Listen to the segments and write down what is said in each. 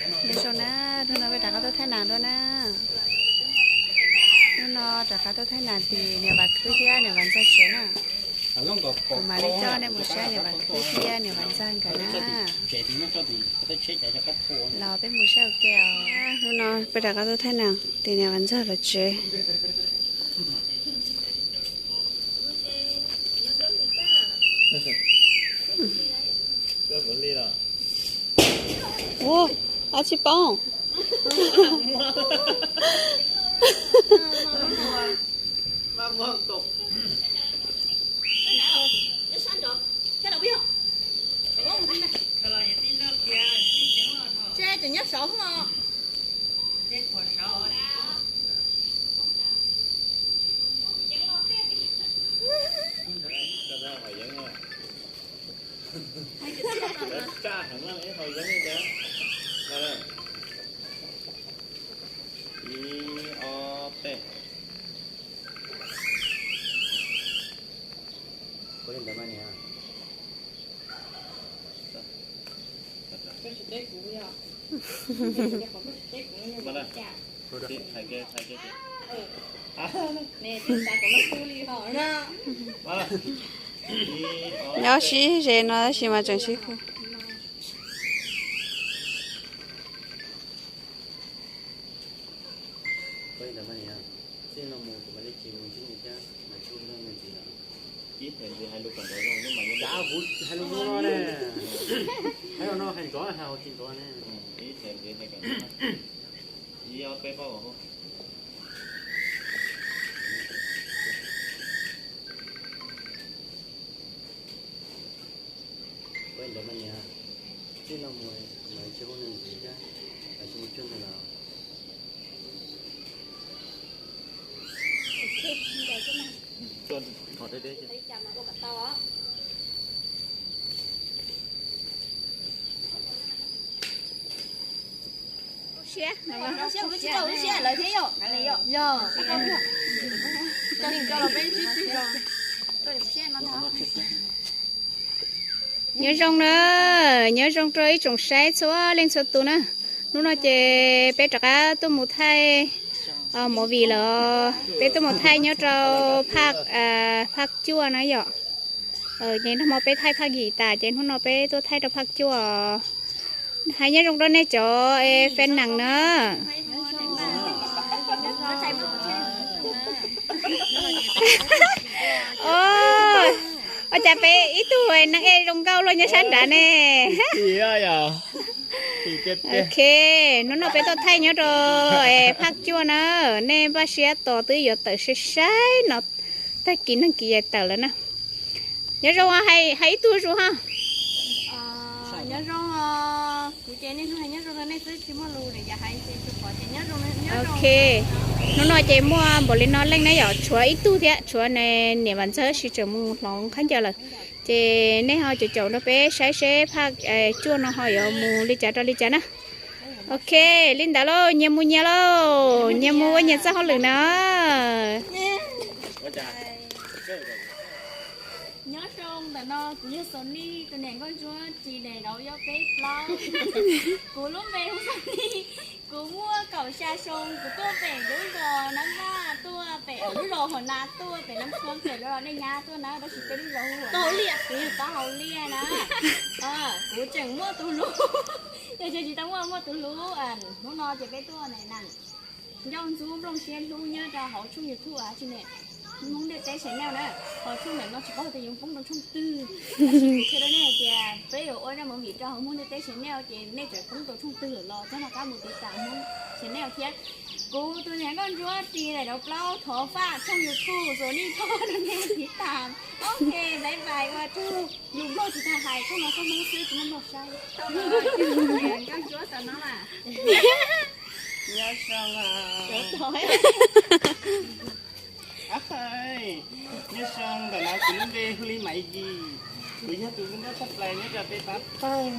Nyob zoo na, hnub no peb rov qab tuaj thaij nas dua na. Hnub no rov qab tuaj thaij nas tim niam Vam Khwb thiab niam Vam Ntxawg tsev na. Kuv mam li coj nej mus saib niam Vam Khwb thiab niam Vam Ntxawg nkawd na. Los peb mus saib ua ke os. Hnub no peb rov qab tuaj thaij nas tim niam Vam Ntxawg lawv tsev. Ua, ab tsi poob. Ib, ob, peb. Ua li ntawd mas niam. Nyob sib ze no tab sis mas tseem sib hu. Ua li ntawd mas niam, txij no mus lawv tsis hu nws ntxiv thiab, lawv tsis mus cuag nws lawm. Siab, siab, lawv thiab yom, yog. Nyob zoo na, nyob zoo rau ib tsoom saib txhua leej txhua tus na. Hnub no ces peb rov qab tuaj mus thaij movie lawm, peb tuaj mus thaij nyob rau phaj, phaj cuaj na yom. Ces nag hmo peb thaij phaj yim tas ces hnub no peb tuaj thaij rau phaj cuaj. Hais nyob zoo rau nej cov fan nas na. Ua cas peb ib tug neeg ej zoo nkauj luaj nyob sab nrad ne. Ok, hnub no peb tuaj thaij nyob rau phaj cuaj na, nej npaj siab tos twb yuav tawm sai sai no, tag kis neeg kis yaim tawm lawm na. Nyob zoo, hais ib tug zuj ha. Nyob zoo, kuv ces niaj hnub hais nyob zoo rau nej xwb tsis muaj lus li cas hais ces tsuas pom tias nyob zoo. Ok, hnub no ces muaj npaum li no leej na yom, tshuav ib tug thiab, tshuav niam Vam Ntxawg tab sis tseem mus hloov khaub ncaws lawm. Ces nej ho caum caum nrog peb saib seb phaj cuaj no ho yuav mus li cas rau li cas na. Ok, li ntawd lauj, nyias mus nyias lauj, nyias mus ua nyias txoj hauj lwm na. Nyob zoo, ntawm no kuv yog Xos Nij, tus niam nkauj ntsuab ris daim daub yob peb plaub. Kuv lub npe hu Xos Nij, kuv muaj kaum xya xyoo, kuv tuaj pem lub zos Nab Vaj, tuaj pem lub zos Huam Nas, tuaj pem Nab Khuab pem lub zos Dej Nyab tuaj na, tab sis peb lub zos hu Huam Nas, kuv yog Pab Hauv Liaj na. Kuv tseem muaj tus hlub, yog tsis tau muaj, muaj tus hlub. Hnub no ces peb tuaj na, ncauj ntxub nplooj siab hlub nyob rau hauv tshooj YouTube tsi ne, Hmoob Ntiaj Teb Channel na. Hos tshooj ntawm no tsis paub tias yuav poob rau tshooj twg, tab sis kuv qhia rau nej hais tias peb yuav ua zaj movie rau hauv Hmoob Ntiaj Teb Channel ces nej txawm poob rau tshooj twg lawm los txhob nco qab mus tiv tam Hmoob Channel thiab. Kuv tus niam nkauj ntsuab ris daim daub plaub thov faj tshooj YouTube Xos Nij Thoj rau nej mus tiv tam. Ok, bye bye, ua tsaug. Yus Nplog tsis tau hais, tshooj no tshooj Hmoob xwb tsis muaj Nplog saib. Nkauj ntsuab tam no mas. Nyob zoo, nyob zoo, ntawm no kuv lub npe hu li Maiv Yim, kuv yog tus nkauj ntsuab tshaj plaws nyob rau peb pab pawg,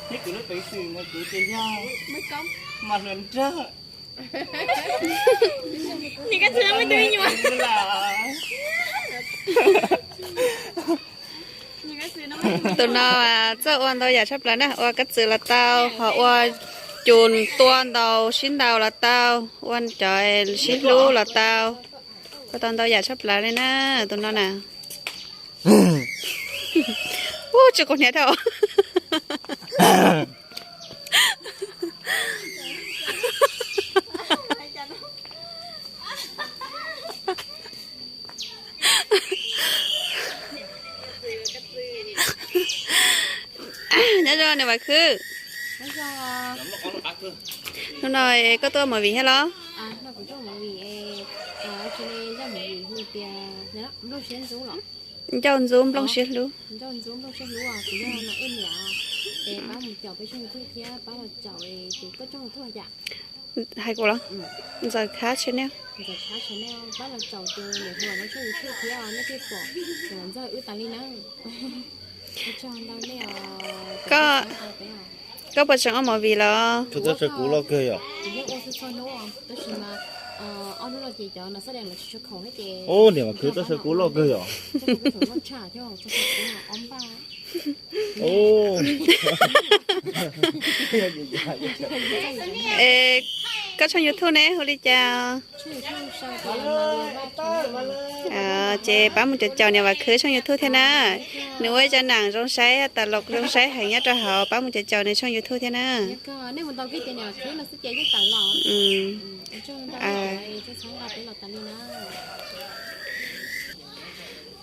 thiab kuv lub peev xwm ntawm kuv ces yog Mos Hluas Nraug. Tus no txawj ua ntau yam tshaj plaws na, ua kab txwm los tau, ho ua Cus tua ntaus sib ntaus los tau, ua cov sib hlub los tau, ua tau ntau yam tshaj plaws li na, tus no na. Ub, tsis quav hniav dhau. Nyob zoo niam Vam Khwb. Hnub no koj tuaj ua movie thiab los? Ncauj ntxub nplooj siab hlub. Hais kuv los? Ntxawm Khab channel. Koj, koj puas tseem ua movie los? Txoj saw kuv loj kawg yom. Ub, niam Vam Khwb, txoj saw kuv loj kawg yom. Es koj tshooj YouTube ne hu li cas? Ces pab mus caum caum niam Vam Khwb tshooj YouTube thiab na. Nws ua ib co nam zoo saib, tas los zoo saib heev nyob rau hauv, pab mus caum caum nws tshooj YouTube thiab na.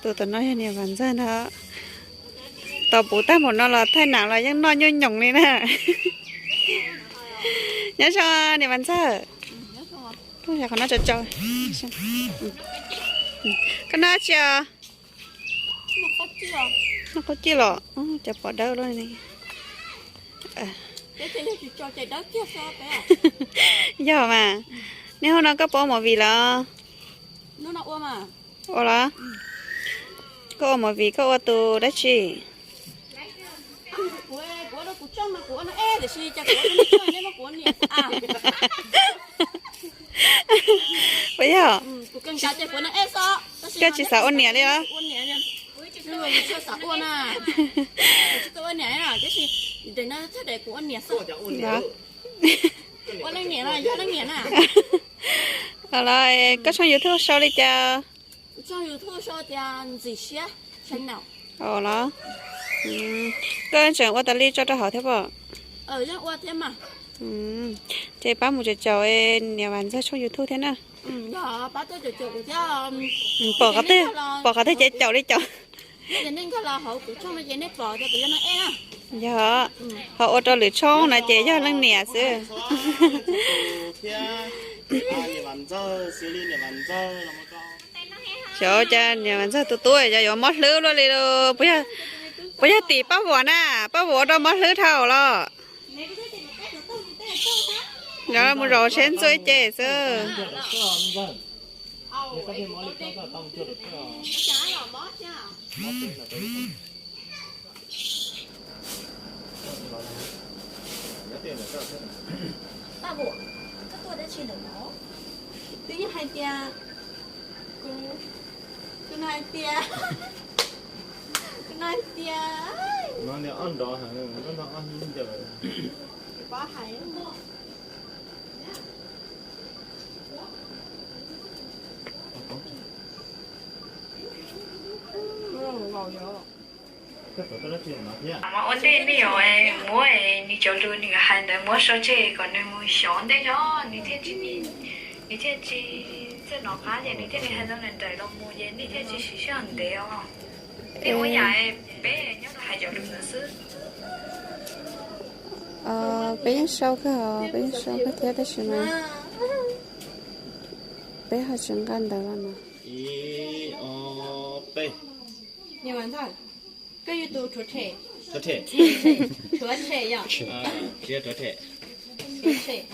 Tus tom no yog niam Vam Ntxawg ntag. Tos puv tag npaum no los thaij nam los yeej noj nyuaj nyoos li na. Nyob zoo niam Vam Ntxawg. Qhov no tso tso. Koj noj dab tsi os? Noj qhaub cij los, cov pom dawb luaj li. Yog mas, niaj hnub no koj puas ua movie los? Ua los? Koj ua movie koj ua tus dab tsi? Puas yog? Koj tsis xav ua niam li los? Los koj tshooj YouTube sau li cas? Los, koj tseem ua tas li tso rau hauv thiab pob? Ces pab mus caum caum niam Vam Ntxawg tshooj YouTube thiab na. Pom qhov twg ces caum li caum. Yog, ho ua rau lwm tshooj no ces yog leej niam xwb. Xyov cas niam Vam Ntxawg tus tub yuav mob hlwb luaj li, puas yog tim Paj Vuam na, Paj Vuam ua rau mob hlwb dhau los. Yog mus zaum seb ntxuaj ib ce xwb. Paj Vuam, koj tuaj dab tsi ntawm no? Twb yog hais tias, kuv, kuv hais tias, kuv hais tias, no niag ob nrov heev, koj nrog ob hnub ncaws. Pab hais. Mas ua ntej nej yuav muab nws cov lus nws hais ntawd muab sau tseg kom nws mus xyov ntej tso, nws thiaj tsis, nws thiaj tsis txawj nov qab ces nws thiaj li hais tau nws nraim los mus ces nej thiaj tsis siv sij hawm ntev os. Tej ua yam peb nyob rau hais cov lus ntawd xwb. Peb yeej sau kawg, peb yeej sau kawg thiab tab sis mas peb ho tsis nqa ntawv los no. Ib, ob, peb. Koj yog tus rhuav tshem. Rhuav tshem. Rhuav tshem yom. Rhuav tshem. Rhuav tshem.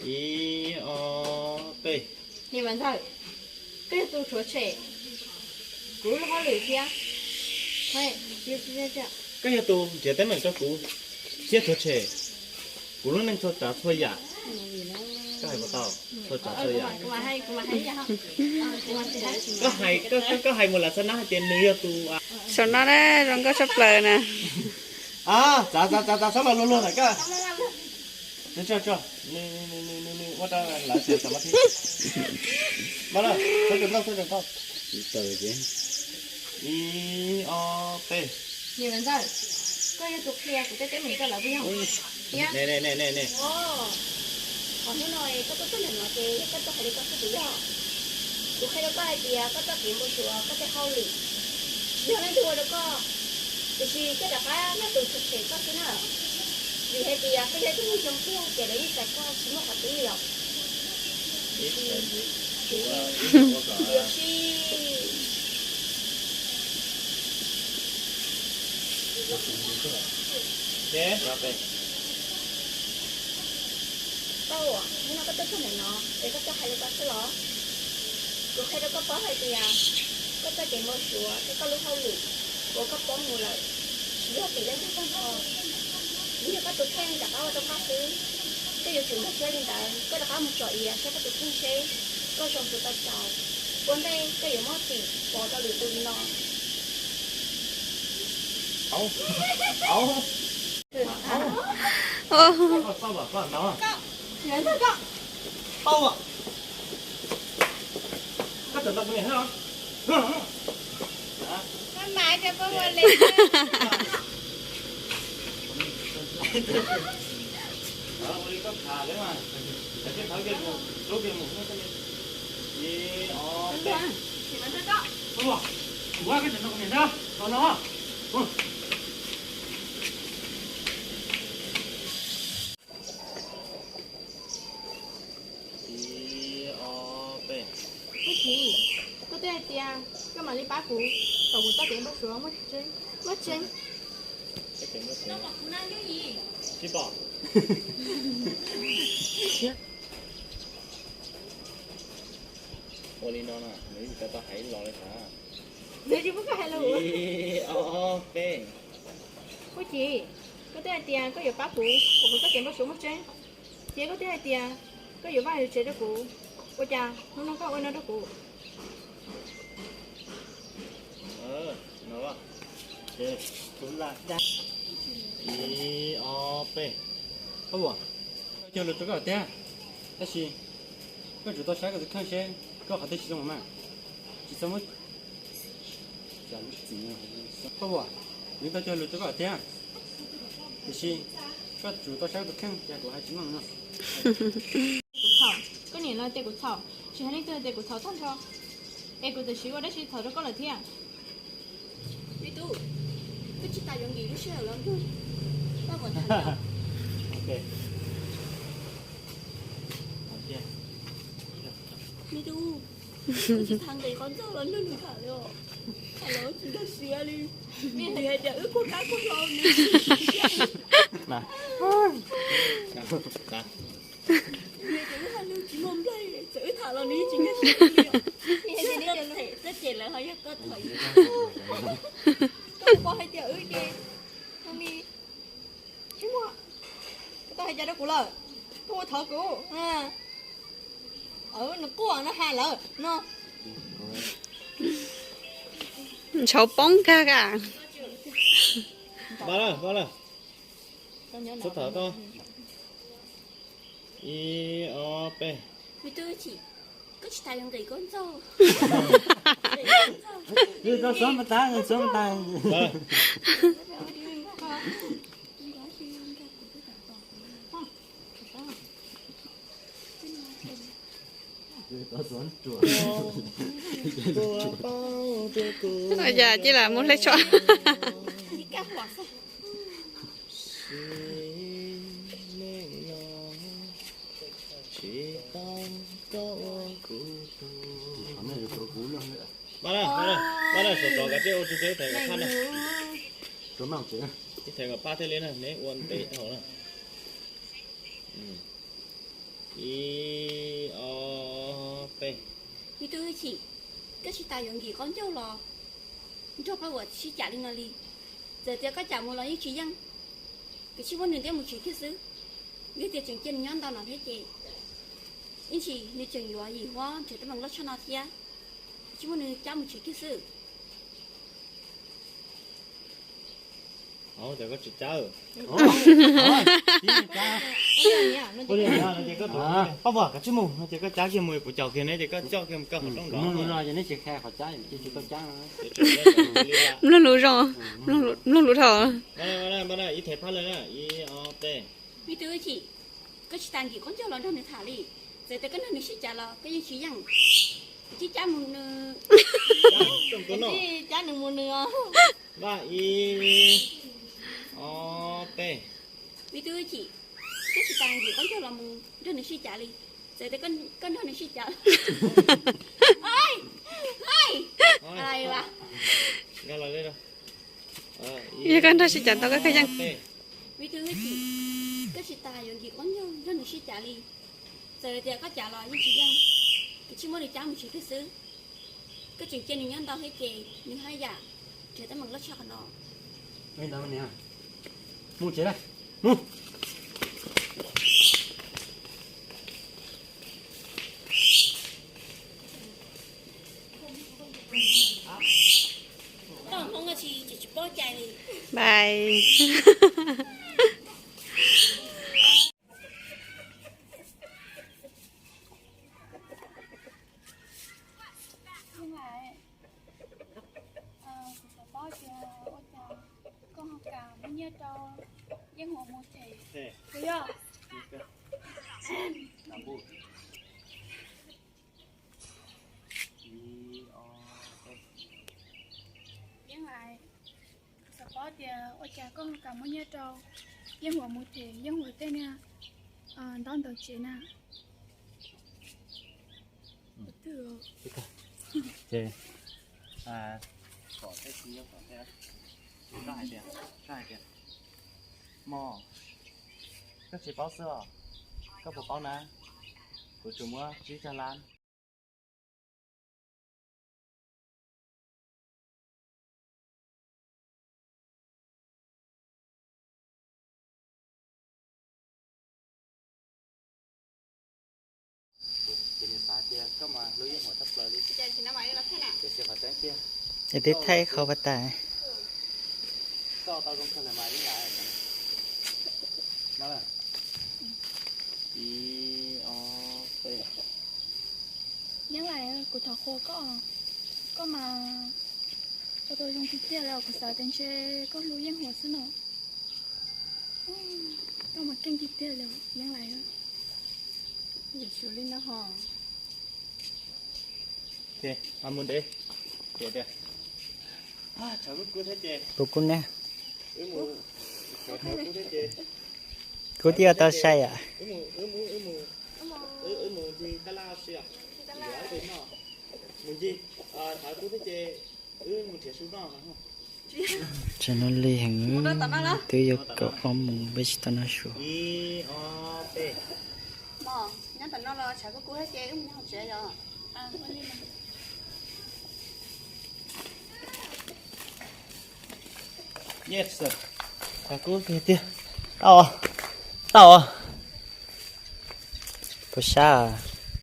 Ib, ob, peb. Niam Vam Ntxawg, koj yog tus rhuav tshem kuv lub hauj lwm thiab. Koj yog tus nrhiav teeb meem rau kuv thiab rhuav tshem kuv lub neej txhua tsav txhua yam. Koj hais puas tau? Txhua tsav txhua yam. Koj hais, koj hais mus lam xav nab hais tias nws yog tus. Saum no na zoo nkauj tshaj plaws na. Txav txav txav txav txhob mas luag luag ntawm koj. Tso, tso, nws, nws, nws, nws, nws ua rau lawv xav xav ma thib. Mas na, txhob tseem ntaus, txhob tseem ntaus. Ib, ob, peb. Niam Ntxawg, koj yog tus qhia kuv tej teeb meem rau lawv puas yog? Thiab, ne ne ne ne ne, qhov hnub no koj tuaj txog ntawm no ces yog koj tuaj hais li koj xwb puas yog? Kuv qhia rau koj hais tias koj txoj kev npau suav koj tej hauj lwm tsis yog leej twg ua rau koj, tiam sis koj rov qab nyob tus txog tshem koj xwb na. Vim hais tias koj yog ib tug neeg zoo tiag ces lawv yeej xaiv koj tsis muaj qhov twg li os. Tiam sis, tiam sis Tau, hnub no koj tuaj txog ntawm no es koj tuaj hais li koj xwb los? Kuv qhia rau koj paub hais tias koj txoj kev npau suav thiab koj lub hauj lwm uas koj poob mus lawm tsis yog vim leej twg tag nrho, vim yog koj tus kheej rov qab ua rau koj xwb. Koj yuav tsum mus siab li ntawd, koj rov qab mus tsom iav saib koj tus kheej seb koj zoo puas tau tsaus, ua ntej koj yuav muab txim pov rau lwm tus li no. Ib, ob, peb. Ub txiv, koj twb hais tias koj mam li pab kuv kom kuv txoj kev npau suav muaj tseeb, muaj tseeb. Txoj kev npau suav, tsis pom. Ua li no na, nws tsis tau hais los li ntawd. Nws tsis pub koj hais los. Ib, ob, peb. Ub txiv, koj twb hais tias koj yuav pab kuv kom kuv txoj kev npau suav muaj tseeb. Ces koj twb hais tias koj yuav vaj yuav tsev rau kuv, ua cas hnub no koj ua no rau kuv? Ib, ob, peb. Koj ua, koj cog lus rau koj tiag, tab sis koj tsum tau saib koj tus kheej seb koj qhov twg tsis zoo mas. Tsis txhob muab, koj ua, kuv tau cog lus rau koj tiag, tiam sis koj tsum tau saib koj tus kheej, cas kuv hais tsis meej no. Kuv txhaum, koj niam los tias kuv txhaum, tsis hais leej twg tias kuv txhaum tag nrho, es kuv tam sim ua dab tsi txhaum rau koj lawm thiab? Me tub, koj tsis tas yuav nkim lub sij hawm los nrog pab kuv tham. Me tub, koj tsis tas nqis qhov ntxaug los nrog nws tham li os. Tham los tsis nkag siab li. Vim hais tias wb kuj kab kuj hlau nws tsis nkag siab li. Vim tias wb hais lus tsis muaj nplaig, txawm wb tham los nws yeej tsis nkag siab li os. Koj pom hais tias wb ces zoo li tsis muaj, koj tau hais cas rau kuv lawm? Koj ua thov kuv. Nws quaj no ha lawm no. Ntshauv poob kag kag. Ib, ob, peb. Me tub, koj tsis tas yuav nqis koj ntxaug. Koj xov mas tas, xov mas tas. Yam cia lam mus hle tsho. Pab na, pab na, pab na, sov sov kav tsij ua tsu tsev, ib thaig kom pab thiaj li na, neb ua ntev dhau na. Ib, ob, peb. Me tub Hwj Chim, koj tsis tas yuav nkim qaub ncaug los nrog pab uas sib cam li no li. Txawm tias koj cam mus los yeej tsis yeej, koj cia muab nws ntiab mus tsev kiag xwb. Yog tias tseem cia nws nyob ntawm no thiab ces ib ntsis nws tseem yuav yim huab nrhiav teeb meem loj tshaj no thiab. Koj cia muab nws cab mus tsev kiag xwb. Ua cas koj tsis cab? Pab Vam, koj tsij mus no ces koj cab kiag mus, kuv caum kiag neb ces koj coj kiag mus kaw qhov rooj nrov no ces neb tsis qhia qhov cab ces tsis tau cab. Mloog lus zoo, mloog lus dhau. Ib them phab lawm na, ib ob peb. Me tub Chim, koj tsis tas nkim qaub ncaug los nrog nws tham li. Txawm tias koj nrog nws sib cav los koj yeej tsis yeej. Kuv tsis cab mus nws, kuv tsis cab nws mus nws os. Vaj ib ob peb. Me tub Chim, koj tsis tas nkim qaub ncaug los mus nrog nws sib cav li. Txawm tias koj nrog nws sib cav. Yog koj nrog sib cav tau koj koj yeej. Me tub Chim, koj tsis tas yuav nkim qaub ncaug nrog nws sib cav li. Txawm tias koj cav los yeej tsis yeej. Kuv tsis muab nws cab mus tsis twg xwb. Koj tseem cia nws nyob ntau thiab ces nws haj yam nrhiav teeb meem loj tshaj qhov no. Mus tsev lawm, mus. Bye. Yeej Lais, kuv xav paub tias ua cas koj ho kam muab nyiaj rau Yeej Huas mus them kuv yog. Yeej Lais, kuv xav paub tias ua cas koj ho kam muab nyiaj rau Yeej Huas mus them Yeej Huas tej niag ntaub ntawv tsev na. Ces, koj hais tias, koj hais tias, mog, koj tsis paub xwb os, koj puas paub na, kuv tsuas muab tsib caug lab. Ces nws xav tias koj mas hlub Yeej Huas tshaj plaws li. Tiam sis qhov tseeb tiag, es twb thaij qhov pas tas. Koj tau zoo kawg lawm mas Yeej Lais. Ib, ob, peb. Yeej Lais, kuv thov qhuas koj, koj mas ua tau zoo tiag tiag li, kuv xav tias ntshe koj hlub Yeej Huas xwb no. Koj mas keej tiag tiag li Yeej Lais. Li no ho. Mus ntev, tias, kub kub ne, kub twb tau sai yom. Tsev no lig heev, twb yuav kaum ob moos peb tsis tau noj su. Tau, tau. Puas sab?